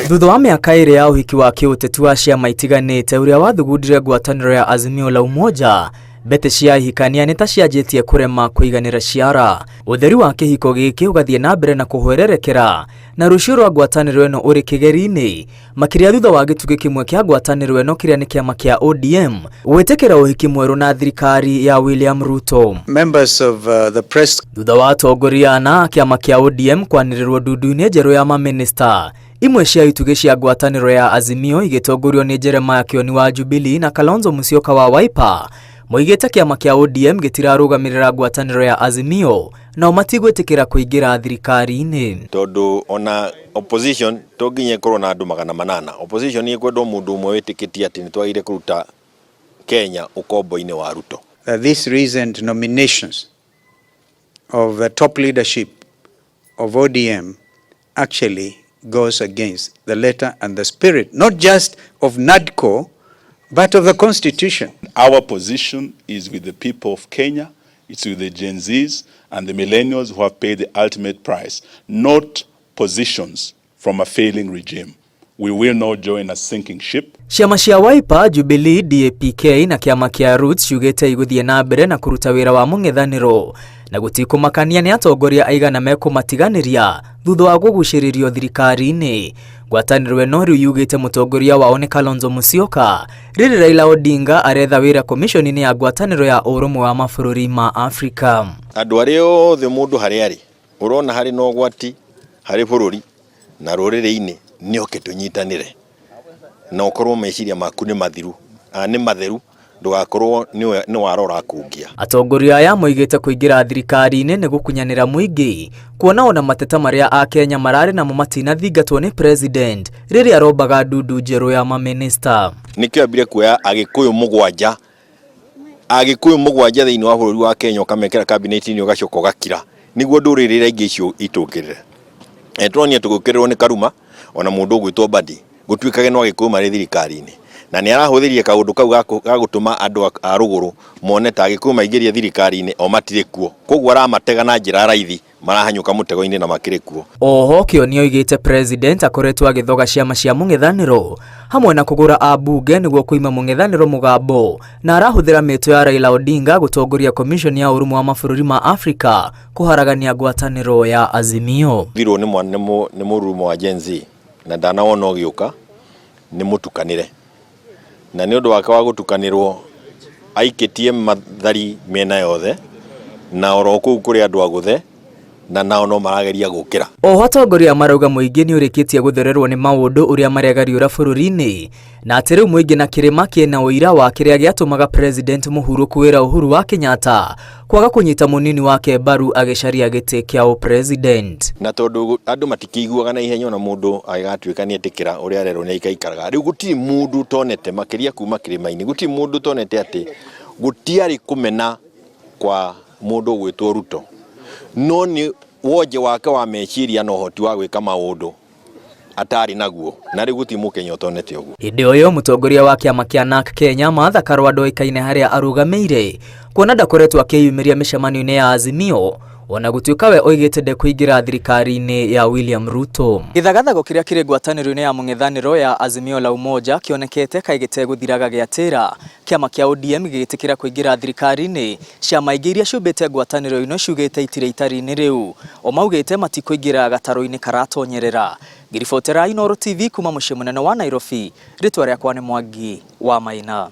Thutha wa mĩaka 2 ya ũhiki wa kĩũteti wa ciama itiganĩte ũrĩa wathugundire ngwatanĩro ya Azimio la Umoja, mbete cia ahikania nĩ ta cianjĩtie kũrema kũiganĩra ciara. Ũtheri wa kĩhiko gĩkĩ ũgathiĩ na mbere na kũhwererekera na rũciũ rwa ngwatanĩro ĩno ũrĩ kĩgeri-inĩ, makĩria thutha wa gĩtugĩ kĩmwe kĩa ngwatanĩro ĩno kĩrĩa nĩ kĩama kĩa ODM gwĩtĩkĩra ũhiki mwerũ na thirikari ya William Ruto. Members of the press. Thutha wa atongoria ana a kĩama kĩa ODM kwanĩrĩrwo ndundu-inĩ njerũ ya mamĩnĩsta, imwe cia itugĩ cia ngwatanĩro ya Azimio igĩtongorio nĩ Jeremiah Kioni wa Jubilee na Kalonzo Musyoka wa Wiper, moigĩte kĩama kĩa ODM gĩtirarũgamĩrĩra ngwatanĩro ya Azimio nao matigwĩtĩkĩra kũingĩra thirikari-inĩ. Tondũ ona opposition to nginya ĩkorwo na andũ 800. Opposition ĩkwendwo mũndũ ũmwe wĩtĩkĩtie atĩ nĩ twagĩrĩire kũruta Kenya ũkombo-inĩ wa Ruto. That these recent nominations of the top leadership of ODM actually goes against the letter and the spirit, not just of NADCO, but of the Constitution. Our position is with the people of Kenya, it's with the Gen Zs and the millennials who have paid the ultimate price, not positions from a failing regime. We will not join a sinking ship. Ciama cia Wiper, Jubilee, DAPK na kĩama kĩa Roots ciugĩte igũthiĩ na mbere na kũruta wĩra wa mũng'ethanĩro na gũtikũmakania nĩ atongoria aigana mekũmatiganĩria thutha wa kũgucĩrĩrio thirikari-inĩ. Ngwatanĩro ĩno rĩu yugĩte mũtongoria wao nĩ Kalonzo Musyoka, rĩrĩ Raila Odinga aretha wĩra komishoni-inĩ ya ngwatanĩro ya ũrũmwe wa mabũrũri ma Afrika. Andũ arĩa othe mũndũ harĩa arĩ ũrona harĩ na ũgwati harĩ bũrũri na rũrĩrĩ-inĩ nĩ oke tũnyitanĩre na ũkorwo meciria maku nĩ mathiru, nĩ matheru, ndũgakorwo nĩ warora kũngia. Atongoria aya moigĩte kũingĩra thirikari-inĩ nĩ gũkunyanĩra mũingĩ, kuona ona mateta marĩa Akenya mararĩ namo matinathingatwo nĩ president rĩrĩa arombaga ndundu njerũ ya mamĩnĩsta. Nĩkĩo ambire kuoya Agĩkũyũ 7, Agĩkũyũ 7 thĩinĩ wa bũrũri wa Kenya ũkamekĩra cabinet-inĩ ũgacoka ũgakira nĩguo ndũrĩrĩ iria ingĩ icio itũkĩrĩre. Tũronire tũgĩũkĩrĩrwo nĩ Karuma ona mũndũ ũgwĩtwo Mbadi gũtuĩkage no Agĩkũyũ marĩ thirikari-inĩ, na nĩ arahũthĩrire kaũndũ kau ga gũtũma andũ a rũgũrũ mone ta Agĩkũyũ maingĩrie thirikari-inĩ o matirĩ kuo, koguo aramatega na njĩra raithi marahanyũka mũtego-inĩ na makĩrĩ kuo. Oho Kĩoni oigĩte president akoretwo agĩthoga ciama cia mũng'ethanĩro hamwe na kũgũra ambunge nĩguo kũima mũng'ethanĩro mũgambo, na arahũthĩra mĩtũ ya Raila Odinga gũtongoria commission ya ũrũmwe wa mabũrũri ma Afrika kũharagania ngwatanĩro ya Azimio. Thirwo nĩ mũrurumo wa Gen Z na ndanawona ũgĩũka nĩ mũtukanĩre, na nĩ ũndũ wake wa gũtukanĩrwo aikĩtie mathari mĩena yothe na oro kũu kũrĩ andũ agũthe na nao no marageria gũkĩra. Oho atongoria marauga mũingĩ nĩ ũrĩkĩtie gũthererwo nĩ maũndũ ũrĩa maregariũra bũrũri-inĩ, na atĩ rĩu mũingĩ na kĩrĩma kĩna ũira wa kĩrĩa gĩatũmaga president mũhurũku wĩra Uhuru wa Kenyatta kwaga kũnyita mũnini wake mbaru agĩcaria gĩtĩ kĩa ũpresident. Na tondũ andũ matikĩiguaga na ihenya ona mũndũ agatuĩka nĩ etĩkĩra ũrĩa arerwo nĩ aikaikaraga, rĩu gũtirĩ mũndũ ũtonete makĩria kuma kĩrĩma-inĩ, gũtirĩ mũndũ ũtonete atĩ gũtiarĩ kũmena kwa mũndũ ũgwĩtwo Ruto, no nĩ wonje wake wa meciria na ũhoti wa gwĩka maũndũ atarĩ naguo, na rĩu gũtirĩ mũkenya ũtonete ũguo. Hĩndĩ o ĩyo mũtongoria wa kĩama kĩa NARC Kenya Martha Karua ndoĩkaine harĩa arũgamĩire, kuona ndakoretwo akĩyumĩria mĩcemanio-inĩ ya Azimio, ona gũtuĩka we oigĩte ndekũingĩra thirikari-inĩ ya William Ruto. Gĩthagathago kĩrĩa kĩrĩ ngwatanĩro-inĩ ya mũng'ethanĩro ya Azimio la Umoja kĩonekete kaĩ gĩtegũthiraga gĩatĩra kĩama kĩa ODM gĩgĩtĩkĩra kũingĩra thirikari-inĩ. Ciama ingĩ iria ciũmbĩte ngwatanĩro ĩno ciugĩte itirĩ itari-inĩ rĩu, o maugĩte matikũingĩra gatarũ-inĩ karatonyerera. Ngĩribotera Inooro TV kuma mũciĩ mũnene wa Nairobi, rĩtwa rĩakwa nĩ Mwangi wa Maina.